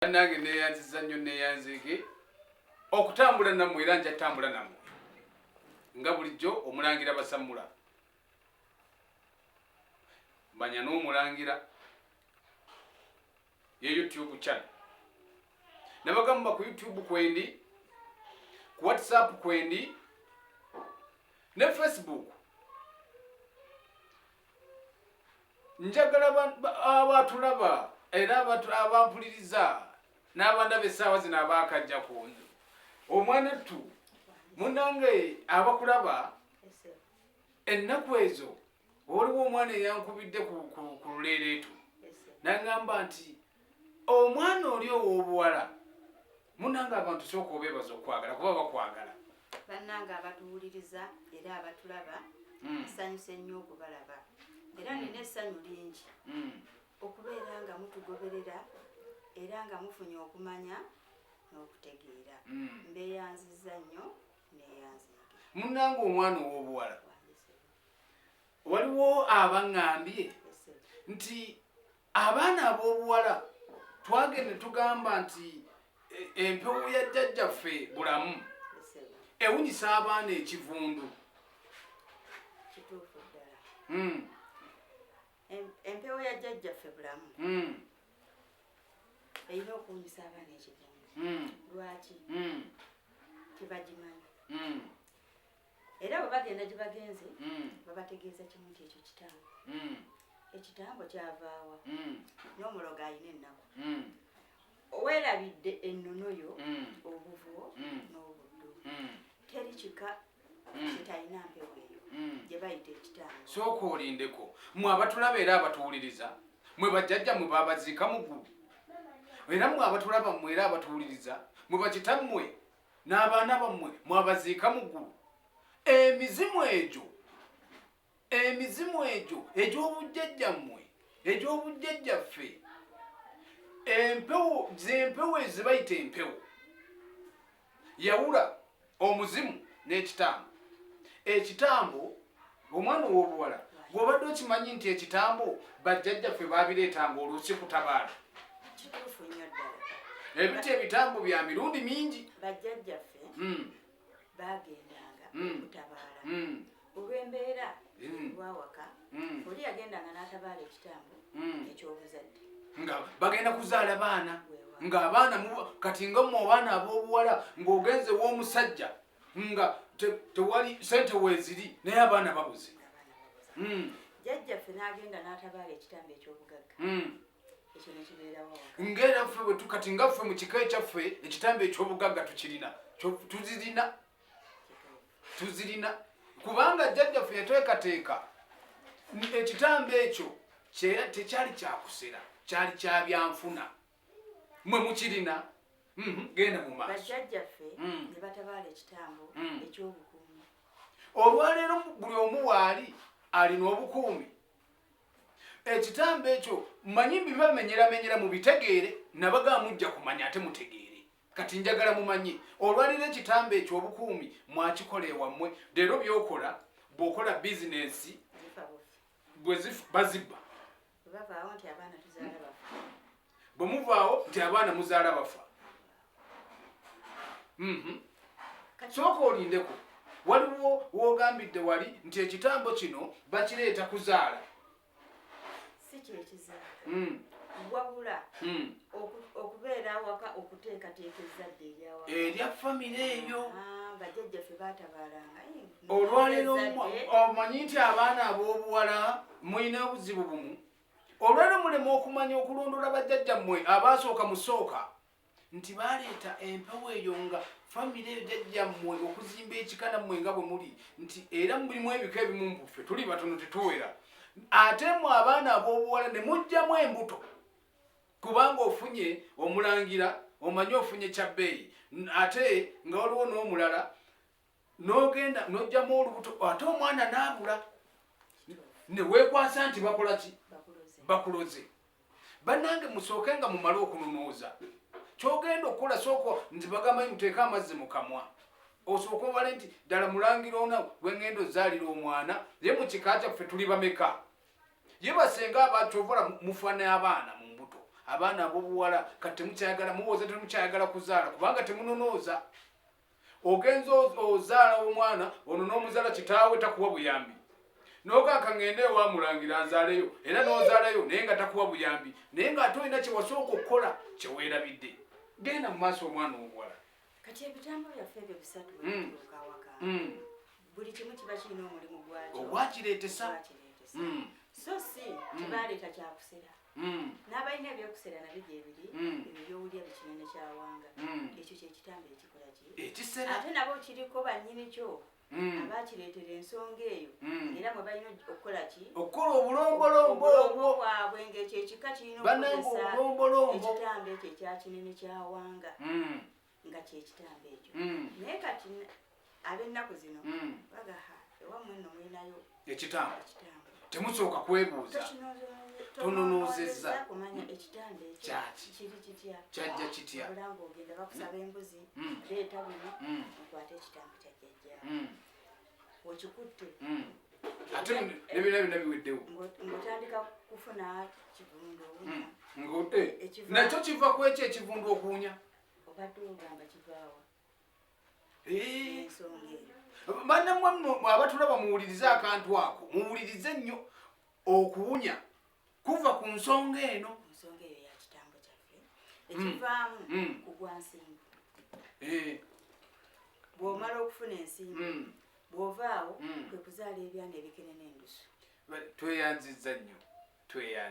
Bannange neeyanziza nnyo, neeyanzeege okutambula nammwe, era nja tambula nammwe nga bulijjo. Omulangira Basammula, manya n'omulangira ye YouTube channel. Nabagamba ku YouTube kwendi, ku WhatsApp kwendi, ne Facebook. Njagala abatulaba era abampuliriza n'abandaba essaawa zino abaakajja ku omwana ttu munange abakulaba ennaku ezo. Waliwo omwana eyankubidde ku luleereetu n'aŋŋamba nti omwana oli ow'obuwala munange, abantu sooka obeebaza okwagala kuba bakwagala. Bannange abatuwuliriza era abatulaba, nsanyuse nnyo okubalaba era nina essanyu lingi okubeera nga mutugoberera era nga mufunye okumanya n'okutegeera. Mbeeyanziza nnyo, neeyanzeege. Munange omwana ow'obuwala, waliwo abaŋŋambye nti abaana ab'obuwala twagenda tugamba nti empewo ya jjajjaffe Bulamu ewunyisa abaana ekivundu. Kituufu ddala. Empewo ya jjajjaffe Bulamu erina okuwunyisa abaana ekivundu. Lwaki? Tebagimanyi era bwe bagenda gye bagenze babategeeza kimu nti ekyo kitambo. Ekitambo kyavaawa? N'omulogo alina ennaku. Weerabidde ennono yo, obuvo n'obuddu. Teri kika kitalina mpewo eyo gye bayita ekitambo. Sooka olindeko. Mwe abatulaba era abatuwuliriza, mwe bajjajja mwe babaziika mu ggulu? Era mwe abatulaba, mmwe era abatuwuliriza, mwe bakitammwe n'abaana bammwe mwabaziika mu ggulu? Emizimu egyo, emizimu egyo egy'obujjajjammwe, egy'obujjajjaffe, empewo zempewo ezibayita empewo. Yawula omuzimu n'ekitambo. Ekitambo, omwana ow'obuwala, gw'obadde okimanyi nti ekitambo bajjajjaffe babireetanga oluusi kutabaala? Kituufu nnyo ddala. Ebiti, ebitambo bya mirundi mingi. Bajjajjaffe bagendanga okutabaala olw'embeera lwawaka. Oli yagendanga n'atabaala ekitambo eky'obuzadde. Nga bagenda kuzaala baana, ng'abaana kati nga mmwe abaana ab'obuwala ng'ogenze w'omusajja nga tewali sente weeziri, naye abaana babuze. Abaana babuze. Jjajjaffe n'agenda n'atabaala ekitambo eky'obugagga. Ekyo ne kibeerawo awaka. Ng'era ffe bwe kati nga ffe mu kika ekyaffe ekitambo eky'obugagga tukirina, tuzirina, tuzirina, kubanga jjajjaffe yateekateeka ekitambo ekyo. Tekyali kyakusera, kyali kya byanfuna. Mwe mukirina. Genda mu maaso. Bajjajjaffe ne batabaala ekitambo eky'obukuumi. Olwaleero buli omu waali alina obukuumi. Ekitambo ekyo manyi mbibamenyeramenyera mubitegeere, nabaga mujja kumanya ate mutegeere. Kati njagala mumanye olwaleero ekitambo ekyo obukuumi mwakikola ewammwe. Leero byokola, bw'okola bizinensi zifa bufi. Bwe bazibba. Bwe bavaawo nti abaana tuzaala bafa. Bwe muvaawo nti abaana muzaala bafa. Sooka olindeko. Waliwo wogambidde wali nti ekitambo kino bakireeta kuzaala. Si kyekizaala, wabula okubeera awaka, okuteekateeka ezzadde eryawaka. Erya famire eyo. Ah, bajjajjaffe baatabaalanga. Olwaleero ezzadde. Omanyi nti abaana ab'obuwala mulina obuzibu bumu. Olwaleero mulema okumanya okulondola bajjajjammwe abaasooka mu sooka nti baleeta empewo eyo nga famire eyo jjajjammwe okuzimba ekika nammwe nga bwe muli, nti era mulimu ebika ebimu muffe tuli batono, tetuwera. Ate mmwe abaana ab'obuwala ne muggyamu embuto kubanga ofunye omulangira, omanyi ofunye kya bbeeyi, ate nga waliwo n'omulala, n'ogenda n'oggyamu olubuto, ate omwana n'abula, ne weekwasa nti bakola ki? Bakuloze. Bakuloze. Bannange, musooke nga mumale okununuuza kyogenda okukola. Sooka nti bagamba muteeke amazzi mu kamwa, osooke obale nti ddala mulangira ona gwengenda ozaalira omwana ye mu kika kyaffe tuli bameka? Ye basenga abakyovola mufa n'abaana mu mbuto. Abaana ab'obuwala kati temukyayagala, muwoza temukyayagala kuzaala kubanga temunonooza. Ogenza ozaala omwana ono n'omuzaala, kitaawe takuwa buyambi, nogaaka ngende ewamulangira nzaaleyo, era n'ozaalayo naye nga takuwa buyambi, naye ng'ate olina kyewasooka okukola kyeweerabidde. Genda mu maaso, omwana omuwala. Kati ebitambo byaffe ebyo bisatu bwebituuka awaka, buli kimu kiba kirina omulimu gwakyo ogwakireetesa. Ogwakireetesa. So si tebaleeta kyakusera. N'abalina ebyokusera nabyo gyebiri. Ebyo byowulya bikinene kyawanga. Ekyo kyekitambo ekikola ki? Ekisera. Ate nabo kiriko bannyini kyo abakireetera ensonga eyo. Era mwe balina okukola ki? Okukola obulombolombo obulombo obwo. Bwabwe ng'ekyo ekika kirina Bannange, okukozesa obulombolombo. Ekitambo ekyo ekyakinene kyawanga nga kyekitambo ekyo. Naye kati ab'ennaku zino bagaha ewammwe nno mulinayo ekitambo. Ekitambo. Temusooka kwebuuza. Tononoozezza. Kumanya ekitambo ekyo Kyaki? kiri kitya? Kyajja kitya? Obulanga ogenda bakusaba embuzi, leeta bino, okwate ekitambo kya jjajjaawo. Okikutte. Ate nebina byonna biweddewo. Ng'otandika kufuna kivundu owunya. Nakyo kiva ku ekyo ekivundu okuwunya. Obadde ogamba kivaawa? Ensonga eyo. Bannammwe nno abatulaba, muwulirize akantu ako, muwulirize nnyo. Okuwunya kuva ku nsonga eno. Ku nsonga eyo ya kitambo kyaffe, ekivaamu kugwa nsimbi. Bw'omala okufuna ensimbi, bw'ovaawo, kwe kuzaala ebyana ebikenena endusu. Tweyanzizza nnyo, tweyanzi.